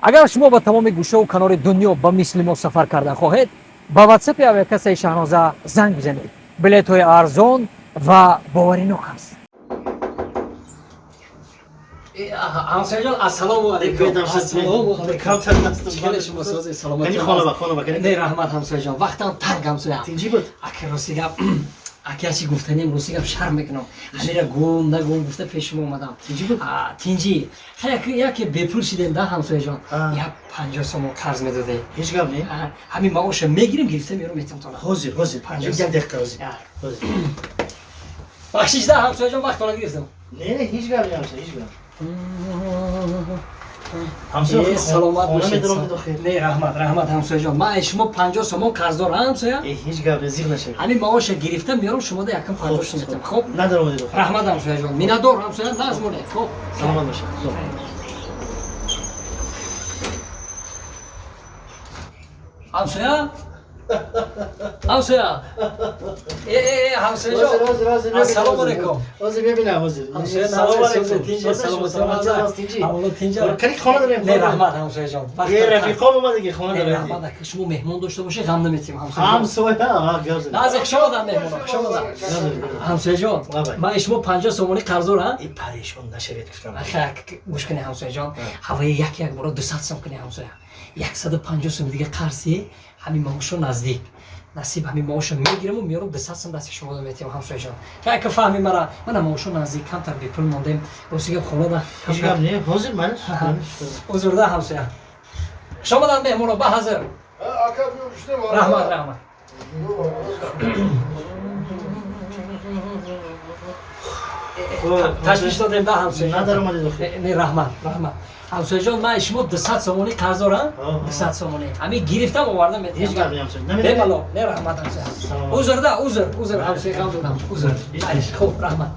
Агар шумо ба тамоми гӯшаву канори дунё ба мисли мо сафар кардан хоҳед, ба ватсапи авиакассаи Шаҳноза занг бизанед. Билетҳои арзон ва боваринок аст. Ҳамсояҷон, ассалому алайкум. Ассалому алайкум. Чӣ шумо, сози, саломатӣ? Не, раҳмат, ҳамсояҷон, вақтам танг, ҳамсоя. Тинҷӣ буд? Ака, рости гап, ака, чӣ гуфтанем, рости гап, шарм мекунам, ҳамира гум нагум гуфта пеш шумо омадам. Тинҷӣ буд? Тинҷӣ. Яке бепул шидем да, ҳамсояҷон, як 50 сомон қарз медодед. Ҳеҷ гап не. Ҳамин маоша мегирим, гирифта меёрам, метам тона. Ҳозир, ҳозир, як дақиқа, ҳозир. Бахшиш да, ҳамсояҷон, вақтона гирифтам. Не, ҳеҷ гап не, ҳамсоя, ҳеҷ гап. Саломат бошед. Не, раҳмат, раҳмат, ҳамсояҷон, ман аз шумо 50 сомон қарздор, ҳамсоя. Ҳеҷ гап не, зиқ нашавед. Ҳамин маоша гирифта меёрам, шумода якам 50 сом метам, хоб? Надаромадед. Раҳмат, ҳамсояҷон, миннатдор, ҳамсоя, нағз монед, хоб. Саломат бошед. Ҳамсоя, ҳамсоя, ҳамсояҷон, ассалому алайкум. Ҳозир мебинам, ҳозир. Ҳамсоя, Кани, хона дорем. Не, раҳмат, ҳамсояҷон. Рафиқом омадаги, хона дорем. Раҳмат, ака, шумо меҳмон дошта бошед, ғам наметем. Ҳамсоя. Ҳамсоя, хуш омадан, меҳмоно, хуш омадан. Ҳамсояҷон, ман шумо 50 сомонӣ қарздор. Парешон нашавед, гуфтам. Гӯш кунед, ҳамсояҷон, ҳавои як як бора 200 сом кунед, ҳамсоя, 150 сом дига қарзи, ҳамин маошо наздик насиб, ҳамин маоша мегираму меёрам, 200 сом дасти шумо метиҳам, ҳамсояҷон. Яка фаҳми мара, мана маошо наздик, камтар бепул мондем, рости гап, хонада. Ҳеҷ гап не, ҳозир ман. Узрда, ҳамсоя, хуш омадан меҳмоно, ба ҳазир. Раҳмат, раҳмат. Ташвиш додем да, ҳамсоя? Надаромадед. Не, раҳмат, раҳмат, ҳамсояҷон, ман шумо 200 сомонӣ қарздорам, 200 сомонӣ ҳамин гирифтам, овардам. Ҳеҷ гап не, ҳамсоя. Бемало. Не, раҳмат, ҳамсоя, узр да, узр, узр, ҳамсоя, ғам додам, узр. Хуб, раҳмат.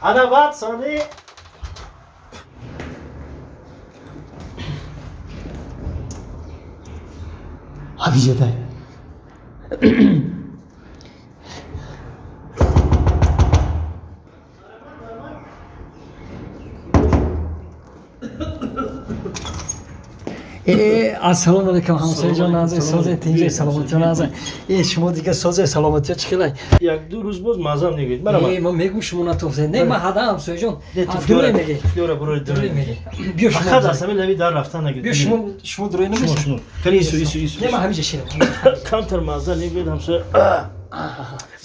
Ана баъд сони. Ҳабиҷадай. Ассалому алайкум, ҳамсояҷон, наза, созе, тинҷе, саломатиё, наза? Э, шумо дига созе, саломатиё, чӣ хелай? Як ду рӯз боз мазам негӯед. Ма мегӯм, шумо натофзе. Не, ма ҳада, ҳамсояҷон, дурӯй мегӣ. Биё, фақат аз ҳамин лави дар рафтан нагӯед. Биё, шумо, шумо дурӯй намешавед. Шумо кани, ису, ису, ису. Не, ма ҳамиҷа шинам. Камтар маза негӯед, ҳамсоя.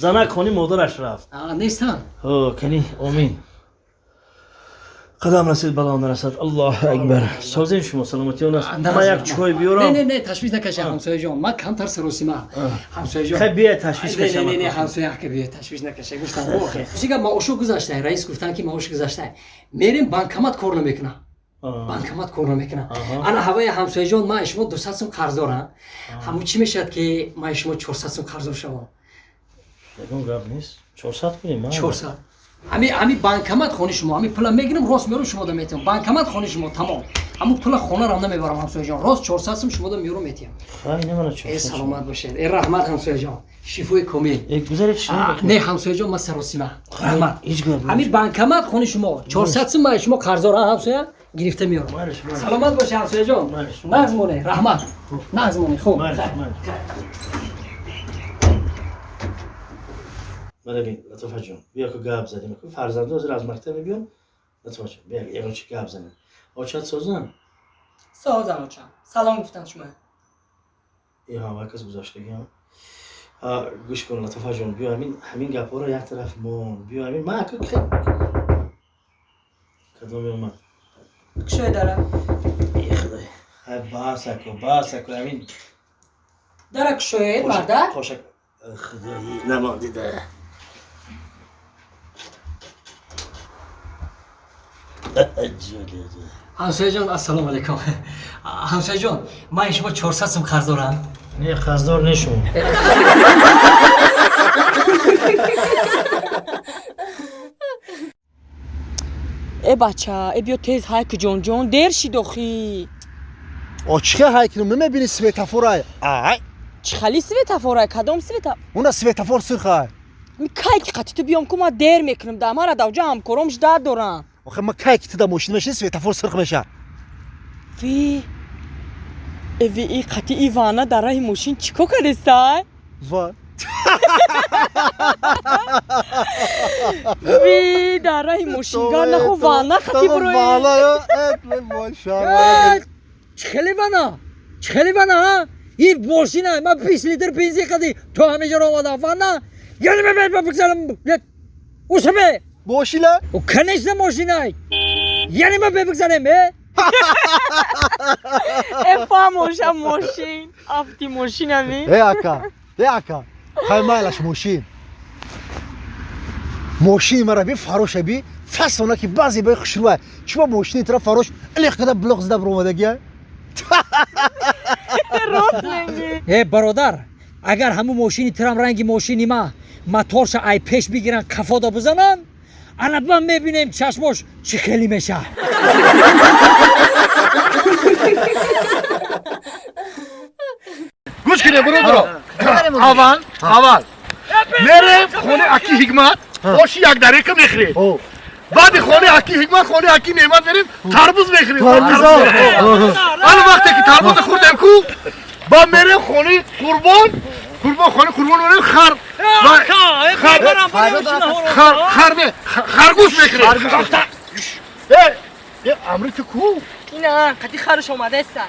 Занак хони модараш рафт. Нестан? Ҳо, кани, омин. Қадам расид, бало нарасад, Аллоҳу акбар. Созем шумо, саломатиён аст? Ман як чой биёрам. Не, не, не, ташвиш накаша, ҳамсояҷон, ман камтар саросима, ҳамсояҷон. Хай, биё, ташвиш каша. Не, не, ҳамсоя, ака, биё, ташвиш накаша, гуфтам. Чига, маошо гузаштай, раис гуфтан, ки маош гузаштай, мерем, банкомат кор намекунам, банкомат кор намекунам. Ана ҳавои, ҳамсояҷон, ман шумо 200 сум қарз дорам, ҳамун чӣ мешавад, ки ман шумо 400 сум қарздор шавам? Ягон гап нест, 400 кунем. 400. Ҳами банкомат хони шумо, ҳами пула мегирам, рост меёрам, шумода метиҳам, банкомат хони шумо, тамом. Ҳамун пула хонарам намебарам, ҳамсояҷон, рост 400 сум шумода меёрам, метиҳам. Э, саломат бошед. Э, раҳмат, ҳамсояҷон, шифои комил. Не, ҳамсояҷон, ман саросима, раҳмат. Ҳами банкомат хони шумо, 400 сум ман шумо қарздорам, ҳамсоя, гирифта меёрам. Саломат бошед, ҳамсояҷон, нағз моне, раҳмат, нағз моне, хуб. Барабин, Латофаҷон, биё, ку гап задем. Фарзандо ҳозир аз мактаб мебиён. Латофаҷон, биё, ягон чи гап занем. Очат созан? Созан, очам, салом гуфтан шумо. Э, ҳама кас гузаштагиам. Гӯш кун, Латофаҷон, биё, ҳамин гапҳоро як тараф мон. Биё, ҳамин ман ака кадом меомад. Кушои дара. Е, худой, хай, бас ако, бас ако, ҳамин. Дара кушоед, мардак. Қошак, худои, намондида. Ҳамсояҷон, ассалому алайкум. Ҳамсояҷон, ман шумо 400 сум қарз дорам. Не, қарздор не шумо. Э, бача, э, биё тез ҳай ку, ҷонҷон, дер шид охи. О, чӣ хел ҳай кунам? Намебини, светофорай, ай? Чӣ хали светофорай? Кадом света? Уна светофор сурхай. Ми кай ки қати ту биём ку, ма дер мекунам, да мара давҷа ҳамкором ждать дорам. Охе, ма кай ки ту да мошина мешини, светофор сурх меша. Ви эви и қати Ивана дар раҳи мошин чӣ кор кардестай? Ва. Ви дар раҳи мошингар нахо вана қати бурои. Чӣ хеле вана? Чӣ хеле вана, ҳа? Ин мошина ман 20 литр бензин қади то ҳамеҷаро омадам. Вана? Яъне ман бигзарам. Усаме! Мошина? О, конечно, мошина. Яъне ман бигзарем, э? Э фаҳмоша мошин, афти мошинами. Э ака, э ака. Хай майлаш мошин. Мошини мара би фароша би фасона ки баъзе баи хушрӯа. Чиба мошини тара фарош илех када блок зада баромадагия? Рост мегӣ. Э бародар, агар ҳамун мошини тирам ранги мошини ма моторша ай пеш бигиран кафода бизанан, ана ман мебинем чашмош чӣ хеле меша. Гӯш кунед бародаро. Аввал, аввал. Мерем хонаи Аки Ҳикмат, оши якдарека мехӯрем. Баъди хонаи Аки Ҳикмат, хонаи Аки Неъмат мерем, тарбуз мехӯрем. Ана вақте ки тарбуза хӯрдем ку, баъд мерем хонаи Қурбон, Қурбон хонаи Қурбон мерем хар хар хар не, харгӯш мехӯрем. Э, э, амри ту ку? Ина қати харуш омадаеста.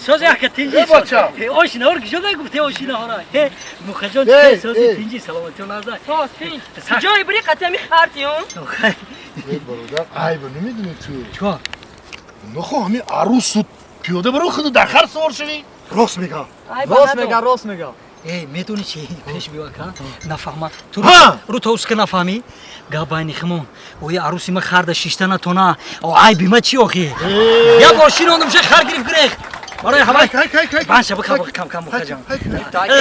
Сози ака тинҷи. Э бача. Ошинаҳоро ки шуда гуфте ошинаҳоро. Э мухаҷон чӣ сози тинҷи саломатиён назар. Соз тинҷ. Ҷои бири қати ами хартиён. Э бародар, айб намедонӣ ту. Чикор? Нахо ҳами арӯсу пиёда баро худу дар хар савор шавӣ. Рост мега. Рост мега, рост мега. Э медонӣ чӣ пеш биё ака? Нафаҳма. Ту ру то уска нафаҳмӣ? Гап байни химон. Ои арӯси ма харда шишта натона. О айби ма чӣ охи? Як бор шинондум ша хар гирифт грех. барои ҳамаи банша бикам кам кам мухаҷон.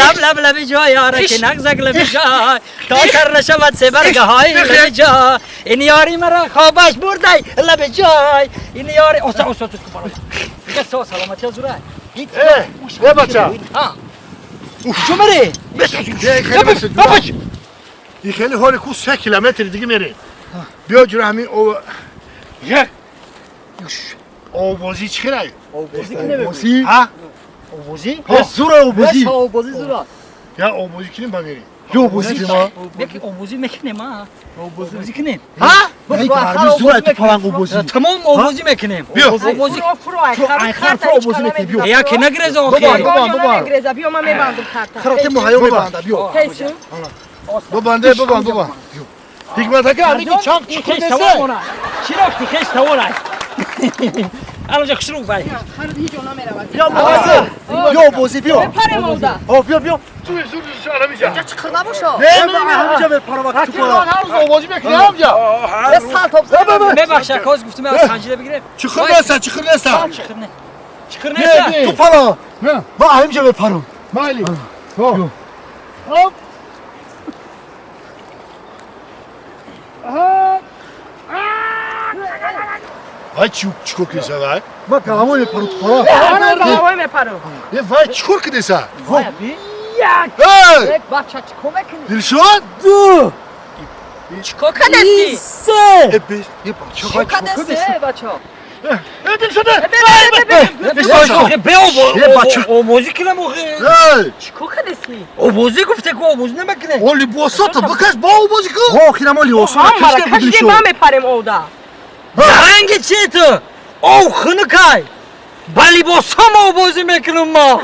Лаб лаб лаби ҷой яра ки нағзак лаби ҷой то тар нашавад себаргаҳои лаби ҷой ин ёри мара хобаш бурдай лаби ҷой ин ёри оса оса ту барои дига со саломатия зура. Э, э бача. Куҷо мерӣ? И хеле ҳоли ку 3 километр дига мерем. Биё ҷура ҳамин як обозӣ чӣ хелай? Обозӣ? Ҳа? Обозӣ? Зура обозӣ. Обозӣ зура. Я обозӣ кунем ба мерем. Ё обозӣ кунем? Беки обозӣ мекунем, а? Обозӣ кунем. Ҳа? Зура ту паланг обозӣ. Тамом обозӣ мекунем. Биё. Обозӣ. Ай хар обозӣ мекунем, биё. Я ки нагреза охи. Бобо, бобо. Нагреза, биё ман мебандам харта. Харате муҳайё мебанда, биё. Тейсу. Бобанде, бобан, бобан. Ҳикмат ака, ами ки чанд чуқур нест. Чӣ рафти хеш тавонай? Алонҷа хушрӯ бай. Хар ҳеҷ ҷо намеравад. Биё мағаза. Биё обозӣ, биё. Бепарем онда. О, биё, биё. Ту зур зур ҳамиҷа. Чиқир набошо. Не, не, не, ҳамиҷа мепарам ту пара. Ҳар рӯз обозӣ мекунем ҳамиҷа. Мебахш ака, ҳоз гуфтем аз санҷида бигирем. Чуқур нест, чуқур нест. Чиқир не. Чиқир нест. Ту пара. Ман ҳамиҷа мепарам. Майли. Хо. Хоп. Вай чикор киса вай? Ман галавой мепарам ту пара. Ман галавой мепарам. Е вай чикор киса? Як. Эй! Бача чикор мекунӣ? Дилшод? Ду. Чикор кардасти? Се. Е бе, е бача вай чикор Кардасти, бача? Е Дилшод! Е бе бача. обозӣ кунам охи. Эй! Чикор кардасти? Обозӣ гуфте ку обозӣ намекунем. О либосото бикаш бо обозӣ ку. О, хирамо либосо Мара кашида кашиде Дилшод. ман мепарем овда. Ранги чи ту? Ов хунукай. Ба либосам обозӣ мекунам ма.